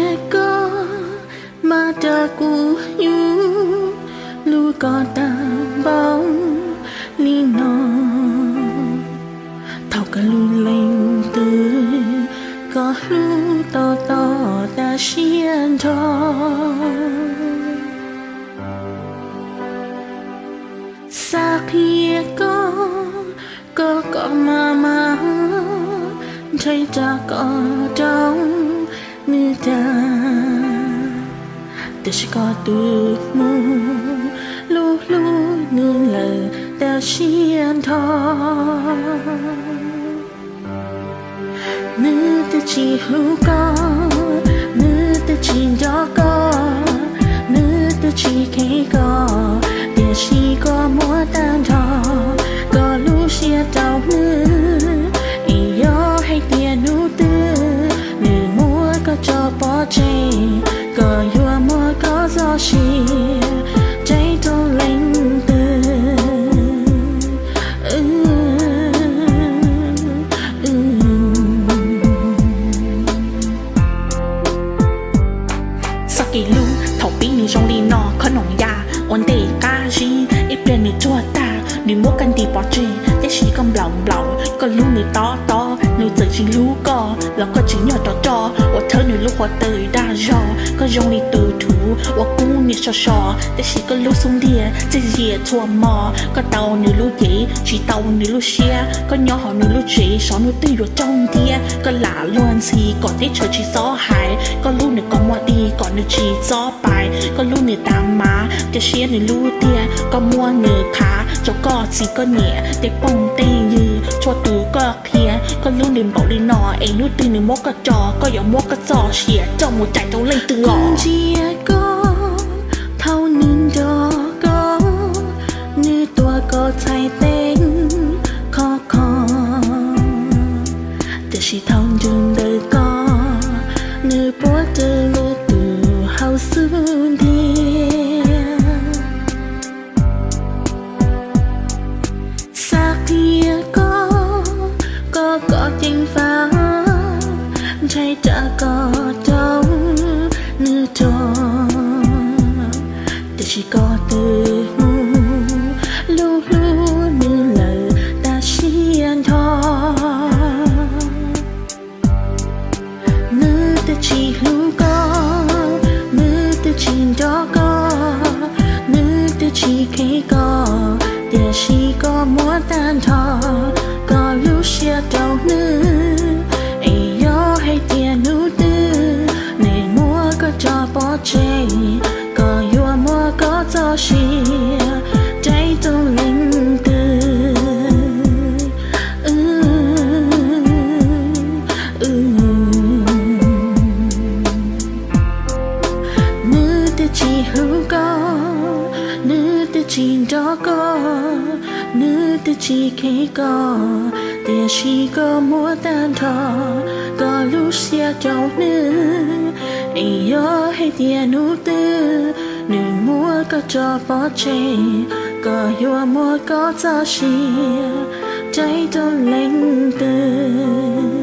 Koj mas rau kuv nyob lub koj tag npaum li no. Thaum koj lub leej twg koj hlub tos tos tas siab nrho. Xav qhia koj, koj kom mas mas, ntshai tsam koj rau nws tag. Tiam sis koj twb mus lub hlub nws lawm tas siab nrho. Nws twb tsis hlub koj, nws twb tsis nco koj, nws twb tsis kheev koj, tiam sis koj muab tag nrho koj lub siab rau nws. Es yog hais tias hnub twg nws muab koj tso pov tseg, koj yuav muab koj txoj sia rau leej twg? Txoj kev hlub thaum pib nws zoo li no, khob noom ya ua ntej qab zib, ib pliag nws tuag tag, nws muab koj nti pov tseg, tab sis koj nplaum nplaum, koj hlub nws tob tob, nws txawm tsis hlub koj los koj tseem nyob rov roj ua thawb nws lub qhov taw dag zog. Koj zoo li tus thuv uas kub niam so so, tab sis koj lub xub ntiag txias zias txhua hmo. Koj tau nws lub cev tsis tau nws lub siab, koj nyob hauv nws lub tsev saib hnub twg yuav raug ntiab. Koj lam luag ntxhi kom teb chaws tsis txhob hais, koj hlub nws kom muaj dig kom nws tsis txhob pais. Koj hlub nws tas mas cia siab nws lub tiag, koj muab nws qhav rau koj txiv koj niam tej phooj tej ywg txhua tus koj qhia. Koj hlub nws npaum li no es hnub twg nws muab koj tso koj yuav muab koj txoj sia coj mus cais rau leej twg os? Ntsia koj thaum nws nrog koj, nws tuav koj txhais tes khov kho, tiam sis thaum nrug ntawm koj, nws puab raws lwm tus hauv xub ntiag. Xav qhia koj, koj kom ceev faj, ntshai tsam koj rau nws rog, tiam sis koj twb mus lub hlub nws lawm tas siab nrho. Nws twb tsis hlub koj, nws twb tsis nco koj, nws twb tsis kheev koj, tiam sis koj muab tag nrho koj lub siab rau nws. Es yog hais tias hnub twg nws muab koj tso pov tseg, koj yuav muab koj txoj sia rau leej twg? Nws twb tsis hlub koj, nws twb tsis nco koj, nws twb tsis kheev koj, tiam sis koj muab tag nrho koj lub siab rau nws. Es yog hais tias hnub twg nws muab koj tso pov tseg, koj yuav muab koj txoj sia rau leej twg?